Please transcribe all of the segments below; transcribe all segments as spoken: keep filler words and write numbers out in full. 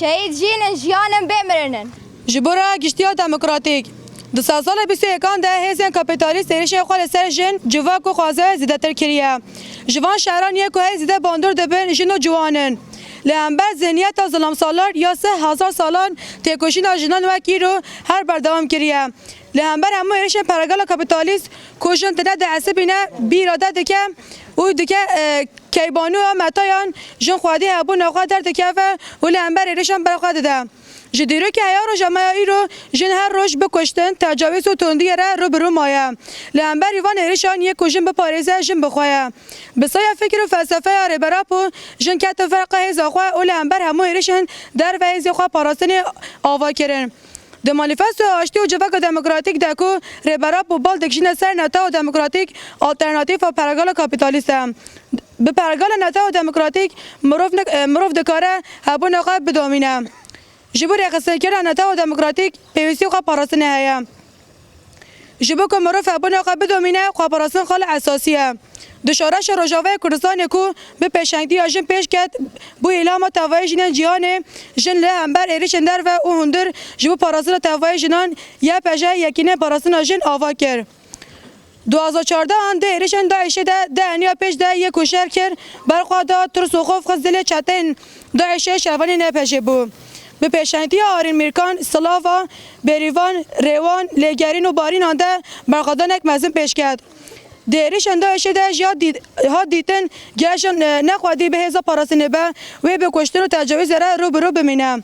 Şehîd jîn in, jiyan in, bê mirin in. Ji bo raya giştiya demokratîk. Di sedsalê bîst û yekan de hêzên kapîtalîst êrişên xwe li ser jin, civak û xwezayê zêdetir kiriye. Ji van şeran yê ku hey zêde bandor dibin jin û ciwan in. Li hember zihniyeta zilamsalar ya sih hezar salan têkoşîna jinan wek îro her berdewam kiriye. Li hember hemû êrişên pergala kapîtalîst ku jin tine dihesibîne, bî îrade dike û dike, e, keybanûya metayan jin xwedî hebûna xwe derdikeve û li hember êrişan berxwe dide. Ji dîrokê heya roja me ya îro jin her roj bi kuştin, tecawîz û tundiyê re rû bi rû maye. Li hemberî van êrişan yê ku jin biparêze jin bi xwe ye. Bi saya fikir û felsefeya Rêber Apo jin ketin ferqa hêza xwe û li hember hemû êrişên derve hêzê xwe parastinê ava kirin. Di manîfestoya aştî û civaka demokratîk de ku Rêber Apo bal dikişîne ser netewa demokratîk, alternatîfa pergala kapîtalîst e. Bi pergala netewa demokratîk mirov nik-, e, mirov dikare hebûna xwe bidomîne. Ji bo rêxistinkirina netewa demokratîk pêwîstî xwe parastinê heye. Ji bo ku mirov hebûna xwe bidomîne, xweparastin xala esasî ye. Di şoreşa Rojavayê Kurdistanê ku bi pêşengtiya jin pêş ket, bû îlhama tevayê jinên cîhanê, jin li hember êrişên derve û hundir ji bo parastina tevayê jinan Y P J Yekîneyên Parastina Jin ava kir. Du hazar çardeh an di êrişên DAIŞê de di eniya pêş de yê ku şer kir, berxwe da, tirs û xof xist dilê çeteyên DAIŞê, şervanên Y P J bû. Bi pêşengtiya Arîn Mîrkan, Silava, Bêrîvan, Rêwan, Lêgerîn û Barînan de berxwedanek mezin pêş ket. Di êrişên DAIŞê de jî hat dî-, hat dîtin, ger jin, e, ne xwedî bi hêza parastinê be, wê bi kuştin û tecawîzê re rû bi rû bimîne.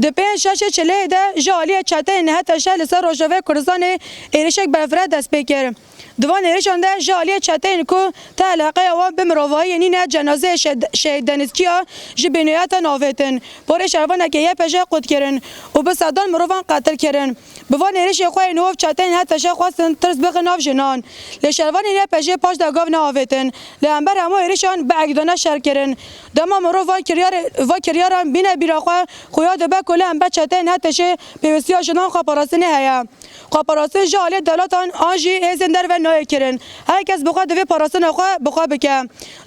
Di pênc şeşê çileyê de ji aliyê çeteyên H T Ş li ser Rojavayê Kurdistanê êrişek berfireh dest pê kir. Di van êrişan de ji aliyê çeteyên ku te eleqeya wan bi mirovahiyê nîne, cenazeyê şe-, şehîd Denizkiya ji bînoyeta navêtin, porê şervanekê Y P J qut kirin û bi sedan mirovan qetil kirin. Bi van êrişê xwe yên hov çeteyên H T Ş xwestin tirs bixe nav jinan. Lê şervanên Y P J paş de gav neavêtin. Li hember hemû êrişan bi egdane şer kirin. Dema mirov van kiryarê-, van kiryaran bîne bîra xwe, xuya dibe ku li hember çeteyên H T Ş pêwîstiya jinan xwe parastinê heye. Xweparastin ji aliyê dewletan an jî hêzên derve nayê kirin. Her kes bi xwe divê parastina xwe bi xwe bike.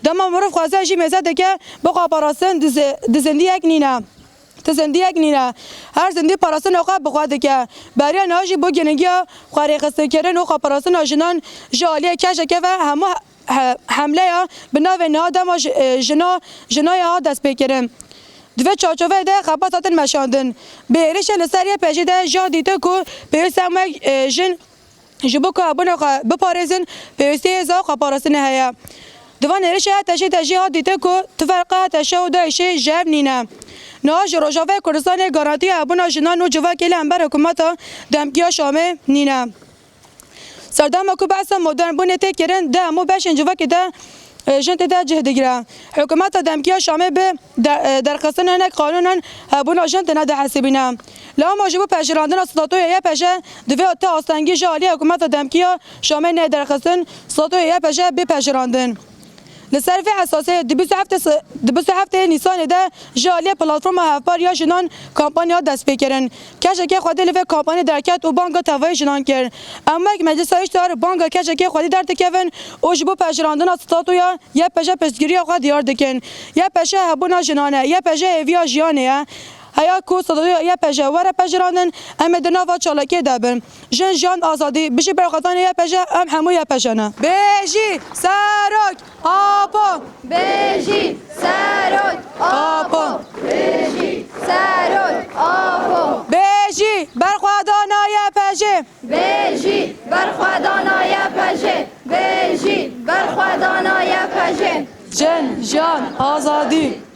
Dema mirov xwezayê jî mêze dike, bi xweparastin di zi-, di zindiyek nîne. Ti zindiyek nîne. Her zindî parastina xwe bi xwe dike. Beriya niha jî bo giringiya xwerêxistinkirin û xweparastina jinan ji aliyê keşeke ve hemû he-, hemleya bi navê niha dema ji-, e, jina, jinaya hat destpêkirin. Di vê çarçoveyê de xebat hatin meşandin. Bi êrişên li ser Y P J de jî hat dîtin ku pêwîst e hemû, e, jin ji bo ku hebûna xwe biparêzin, pêwîstî hêza xweparastinê heye. Di van êrişê H T Şê de jî hat dîtin ku tu ferqa H T Ş û DAIŞê ji hev nîne. Niha ji Rojavayê Kurdistanê garantiya hebûna jinan û civakê li hember hikûmeta demkî ya Şamê nîne. Serdema ku behsa modernbûnê tê kirin, di hemû beşên civakê de, e, jin tê de cih digire. Hikûmeta demkî ya Şamê bi de-, e, derxistina hinek qanûnan hebûna jin tine dihesibîne. Lewma ji bo pejirandina statuya Y P J divê ti astengî ji aliyê hikûmeta demkî ya Şamê neyê derxistin, statuya Y P J bê pejirandin. Li ser vê esasê di bîst û heftê se-, di bîst û heftê Nîsanê de ji aliyê Platforma Hevpar ya Jinan kampanya dest pê kirin. Keşekê xwedî li vê kampanyê derket û banga tevayê jinan kir. Em wek Meclisa Îştar banga keşekê xwedî derdikevin û ji bo pejirandina statuya Y P J piştgiriya xwe diyar dikin. Y P J hebûna jinan e, Y P J hêviya jiyanê ye. Heya ku statuya Y P J were pejirandin, em ê di nava çalakiyê de bin. Jin, jiyan, azadî, bijî berxwedanê Y P J, em hemû Y P J ne. Bêjî Serok Apo! Bêjî Serok Apo! Bêjî Serok Apo! Bêjî berxwedana Y P J! Bêjî berxwedana Y P J! Bêjî berxwedana Y P J! Jin, jiyan, azadî!